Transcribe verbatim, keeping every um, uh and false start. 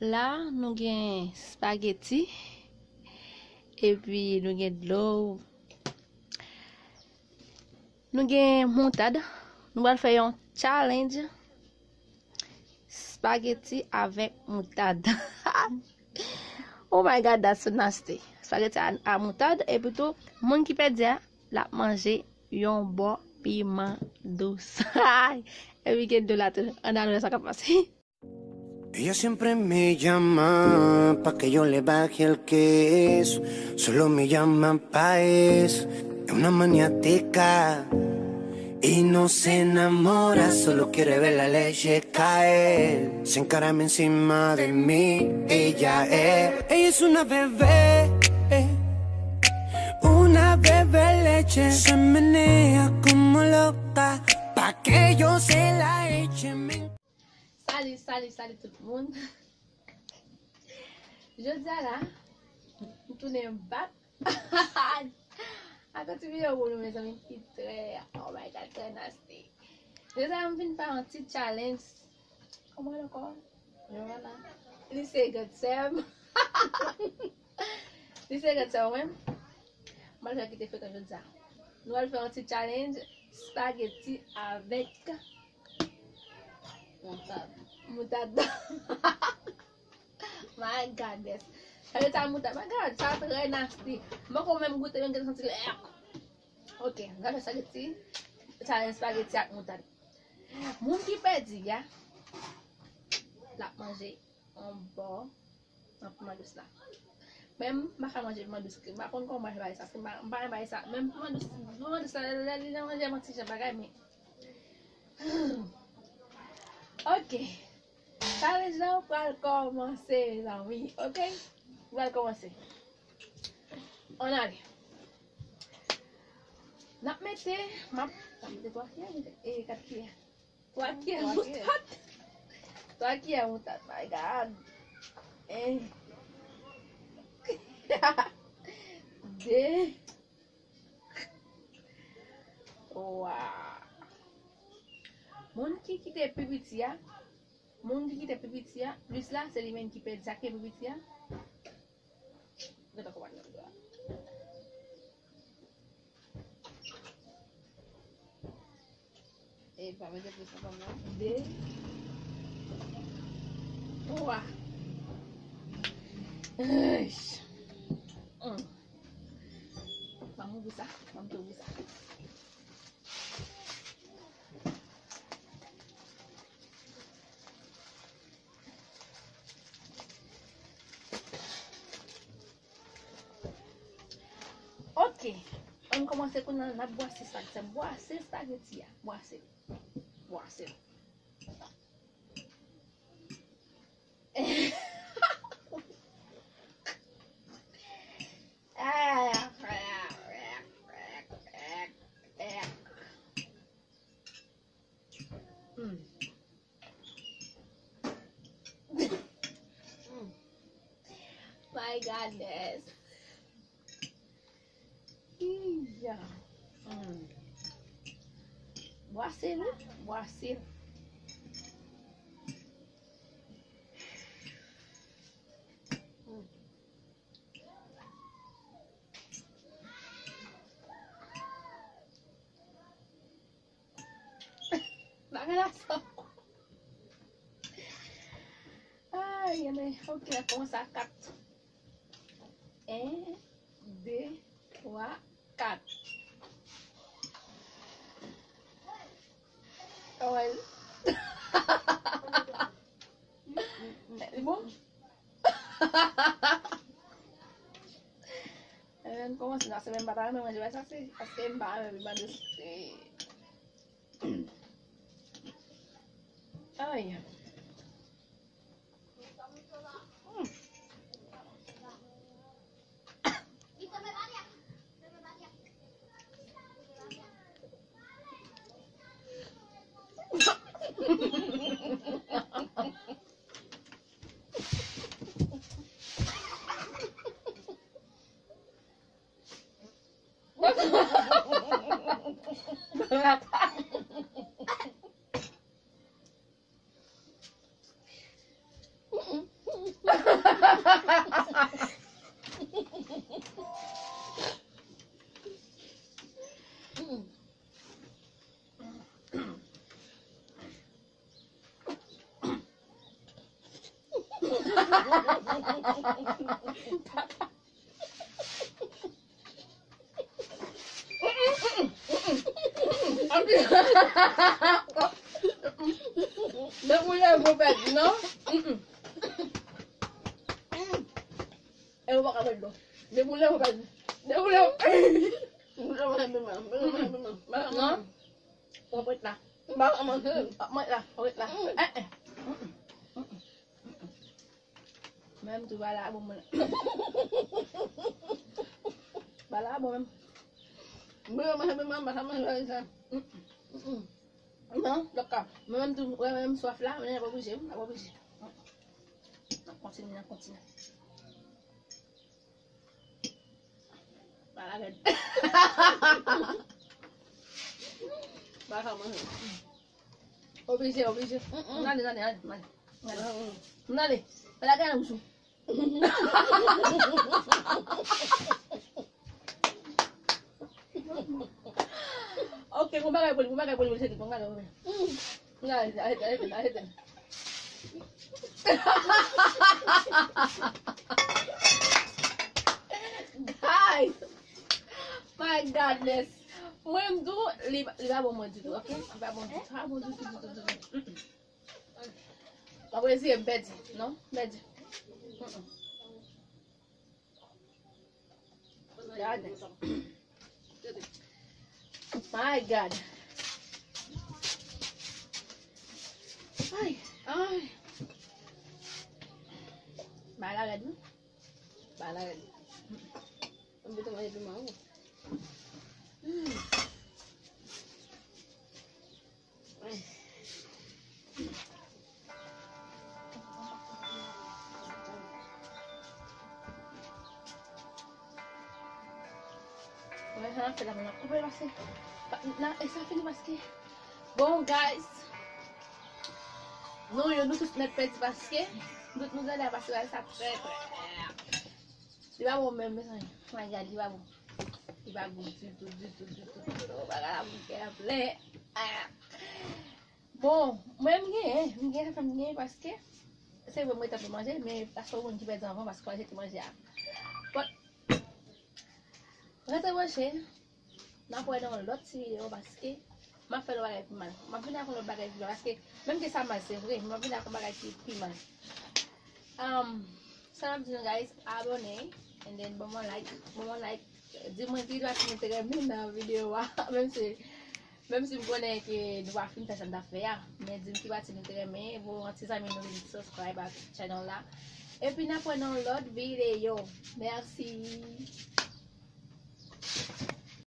La, nou gen spageti, epi nou gen dlo, nou gen moutad. Nou pral fè yon challenge spageti avèk moutad. Oh my God, that's so nasty. Spageti a, a moutad, epi tou, moun ki pèdi a, l ap manje yon bò piman dous. Epi gen dlo la tou. Ann al wè sa k ap pase. Ella siempre me llama pa que yo le baje el queso. Solo me llama pa eso. Es una maniática y no se enamora, solo quiere ver la leche caer. Se encarama encima de mí, ella es. Ella es una bebé, eh, una bebé leche. Se menea como loca pa que yo se la eche. Me Salut, salut, salut tout moun. Jodi a la, m tounen back ak yon ti videyo pou nou, mezanmi, ki trè, oh my God, trè nasty. Jodi a, m vin fè yon ti challenge. Kòman l ankò? Joana. Li se grandsè m. Li se grandsè m, wi. M pral fè kite frekan jodi a. Nou pral fè yon ti challenge spageti avèk moutad. Moutad. My goodness. Spageti ak moutad. My God, sa trè nasty. M poko menm goute, menm gen santi l. Ok, nou pral fè spageti. Challenge spageti ak moutad. Moun ki pèdi a, l ap manje yon bò nan piman dous la. Men m pa ka manje piman dous. M pa konn kòman manje bagay sa, paske m pa, m pa renmen bagay sa. Men piman dous, piman dous la, lè, lè, lè li nan manje yon ti jan bagay, men. Ok. Challenge la pral kòmanse, mezanmi. Ok? Pral kòmanse. Ann ale. N ap mete, m ap, m ap mete twa kiyè, mete, e, kat kiyè. Twa kiyè moutad. Twa kiyè moutad, my God. En. De. Twa. Moun ki kite pi piti a, moun ki kite pi piti a, plis la, se li menm ki pèdi sa ki pi piti a. Gentan konprann nan dwa. E pa mete plis ansanm nan. De. Twa. Eish. Hum. Ban m ouvri sa. Ban m tou ouvri sa. Ok. Ann kòmanse kounye a, n ap bwase spageti a. Bwase spageti a. Bwase. Bwase. Mm. My goodness. Iya. Mm. Bwase l wi, bwase l. Mm. Bagay la fò. Ay, anben, ok, n ap kòmanse a kat. En, de, twa, kat. Kòman l? Li bon? Ann kòmanse, non, se menm pa ta renmen manje bagay sa, se paske m pa renmen piman dous. Ay. Depi w leve w pèdi, non? E ou pa ka pèdi, non. Depi w leve w pèdi. Depi w leve w pèdi. Non. W ap ret la. W ap ret la. W ap ret la. Eh, eh. Menm tou, bagay la bon, mwen. Bagay la bon menm. Mwen, mwen, mwen, mwen, mwen, mwen, mwen, mwen. Non, lòt ka. Mwen menm tou, wè, menm swaf la, men n ap oblije, wi, n ap oblije. N ap kontinye, n ap kontinye. Bagay la rèd. Bagay la manje. Oblije, oblije. Mm, mm. Ann ale, ann ale, ann ale, ann ale. Ann ale. Bagay la gen wouch ou. Ok, bon bagay pou li, bon bagay pou li, cheri, bon bagay pou li. Ann ale, arete, arete, arete. Guys, my goodness. Mwen, m di w, li, li pa bon mwen ditou, ok? Li pa bon ditou, pa bon ditou, ditou, ditou. Mm-mm. W ap eseye m pèdi, non? Pèdi. Mm-mm. Gade. My God. Ay, ay. Bagay la rèd, wi. Bagay la rèd. Mm-mm. M te manje piman, wi. Mm. Wè, sa n ap fè la, men n ap koupe l paske, pa, nan, e sa fini paske, bon, guys, nou yo, nou tout nèt pèdi paske, nou tout nou gade a paske bagay sa trè, trè, li pa bon menm, mezanmi. My God, li pa bon. Li pa gou ditou, ditou, ditou, ditou. Bagay la pou kè a plen. Ah. Bon, mwen m genyen, m genyen, fè m genyen paske se vre mwen tanpri manje, men paske ou konn ki pèdi anvan paske w al jete manje a. But, rete branche, n ap wè nan yon lòt ti videyo paske m ap fè yon bagay pi mal. M ap vin ak yon lòt bagay pi mal paske menm ke sa mal, se vre, men m ap vin ak yon bagay ki pi mal. Um, sa m ap di nou, guys, abòne, and then ban mwen like, ban mwen like, di mwen ki pati nou te renmen nan videyo a, menm si, menm si m konnen ke nou pa fin fè sa n t ap fè a, men di m ki pati nou te renmen, voye yon ti zanmi nou vin subscribe ak channel la. Epi n ap wè nan lòt videyo. Mèsi.